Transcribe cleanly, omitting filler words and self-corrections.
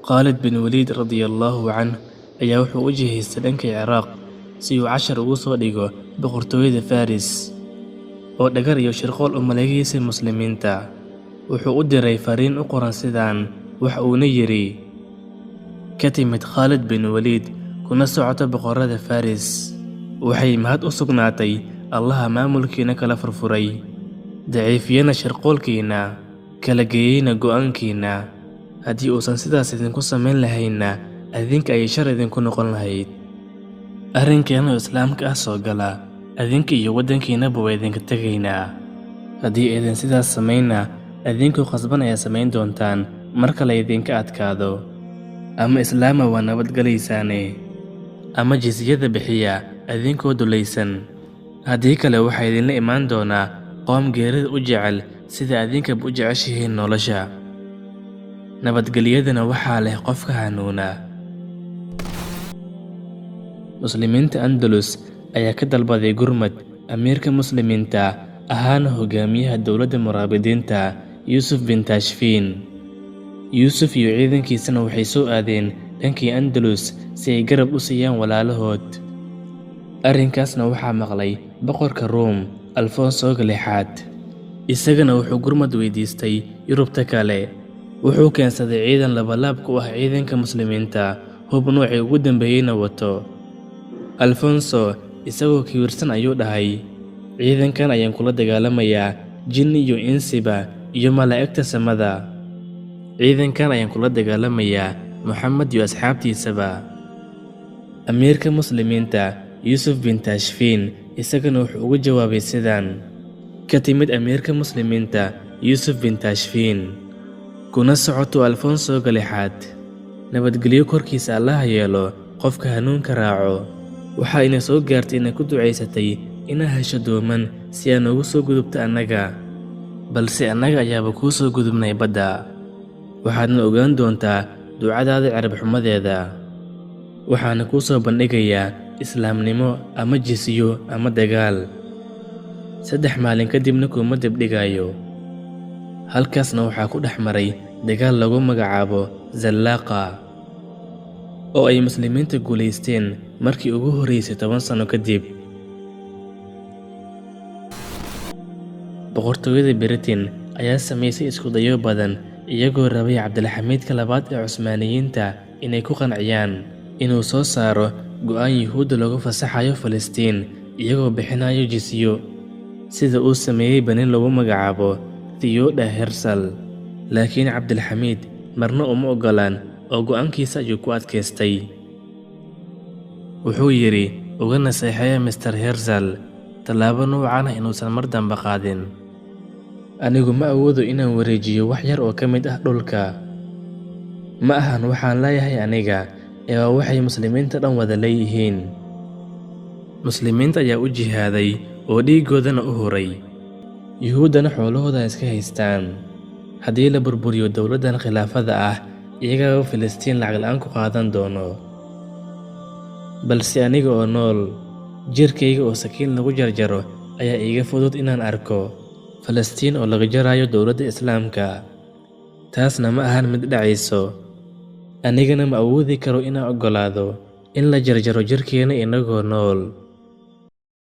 Khaalid bin Waliid radiyallahu canh ayaa wuxuu u jihaystay dhanka Ciraaq si uu cashar ugu soo dhigo boqortooyada Faris oo dhagar iyo shirqool u maleegaysay muslimiinta. Wuxuu u diray fariin u qoran sidaan, waxa uuna yidhi: Ka timid Khaalid bin Waliid kuna socota boqorada Faris. Waxay mahad u sugnaatay Allaha maamulkiina kala furfuray, daciifiyana shirqoolkiina, kala geeyeyna go'aankiina. Haddii uusan sidaas idinku samayn lahaynna, adinka ayay shar idinku noqon lahayd. Arrinkeena oo islaamka ah soo gala, adinka iyo waddankiinaba waa idinka tegaynaa. Haddii aydan sidaas samaynna, adinkoo khasban ayaa samayn doontaan marka la idinka adkaado. Ama islaama waa nabadgelaysaane, ama jizyada bixiya adinkoo dulaysan. Haddii kale waxaa idinla imaan doonaa qoom geerida u jecel sida adinkaba u jeceshihiin nolosha. Nabadgelyadana waxaa leh qofka hanuuna. Muslimiinta Andalus ayaa ka dalbaday gurmad amiirka muslimiinta ahaana hogaamiyaha dowladda Muraabidiinta Yuusuf bin Tashfiin. Yuusuf iyo ciidankiisana waxay soo aadeen dhankii Andalus si ay garab u siiyaan walaalahood. Arrinkaasna waxaa maqlay boqorka Ruum Alfonsoga lixaad. Isagana wuxuu gurmad weydiistay Yurubta kale. Wuxuu keensaday ciidan labalaab ku ah ciidanka muslimiinta, hub noocii ugu dambeeyeyna wato. Alfonso isagoo kibirsan ayuu dhahay: Ciidankan ayaan kula dagaalamayaa jinni iyo insiba iyo malaa'igta samada. Ciidankan ayaan kula dagaalamayaa Muxamed iyo asxaabtiisaba. Amiirka muslimiinta Yuusuf bin Tashfiin isagana wuxuu uga jawaabay sidaan: Ka timid amiirka muslimiinta Yuusuf bin Tashfiin, kuna socoto Alfonsoga lixaad. Nabadgelyo korkiisa Allaha yeelo qofka hanuunka raaco. Waxa ina soo gaartay inay ku ducaysatay inaa hesho dooman si aan ugu soo gudubto annaga, balse annaga ayaaba kuu soo gudubnay badda. Waxaadna ogaan doontaa ducadaada cirib xumadeeda. Waxaana kuu soo bandhigayaa islaamnimo ama jizyo ama dagaal. 3 maalin kadibna kuma dibdhigayo. Halkaasna waxaa ku dhex maray dagaal lagu magacaabo Zallaaqa, oo ay muslimiinta guulaysteen markii ugu horreysay 10 sano kadib. Boqortooyada Britain ayaa samaysay isku dayo badan iyagoo rabay Cabdilxamiidka labaad ee Cusmaaniyiinta inay ku qanciyaan inuu soo saaro go'aan Yuhuudda looga fasaxayo Falastiin iyagoo bixinayo jizyo, sida uu sameeyay nin lagu magacaabo Theodor Herzl. Laakiin Cabdilxamiid marna uma oggolaan oo go'aankiisa ayuu ku adkaystay. Wuxuu yidhi: Uga naseexeeya Mr. Herzl tallaabo noocan ah inuusan mar dambe qaadin. Anigu ma awoodo inaan wareejiyo wax yar oo ka mid ah dhulka. Ma ahan waxaan leeyahay aniga, ee waa waxay muslimiinta dhan wada leeyihiin. Muslimiinta ayaa u jihaaday oo dhiiggoodana u huray. Yuhuuddana xoolahooda iska haystaan. Haddii la burburiyo dowladdan khilaafada ah, iyagaba Filistiin lacag la'aan ku qaadan doono. Balse aniga oo nool, jirkayga oo sakiin lagu jarjaro ayaa iiga fudud inaan arko Falastiin oo laga jarayo dowladda Islaamka. Taasna ma ahan mid dhacayso. Anigana ma awoodi karo inaan oggolaado in la jarjaro jirkeena inagoo nool.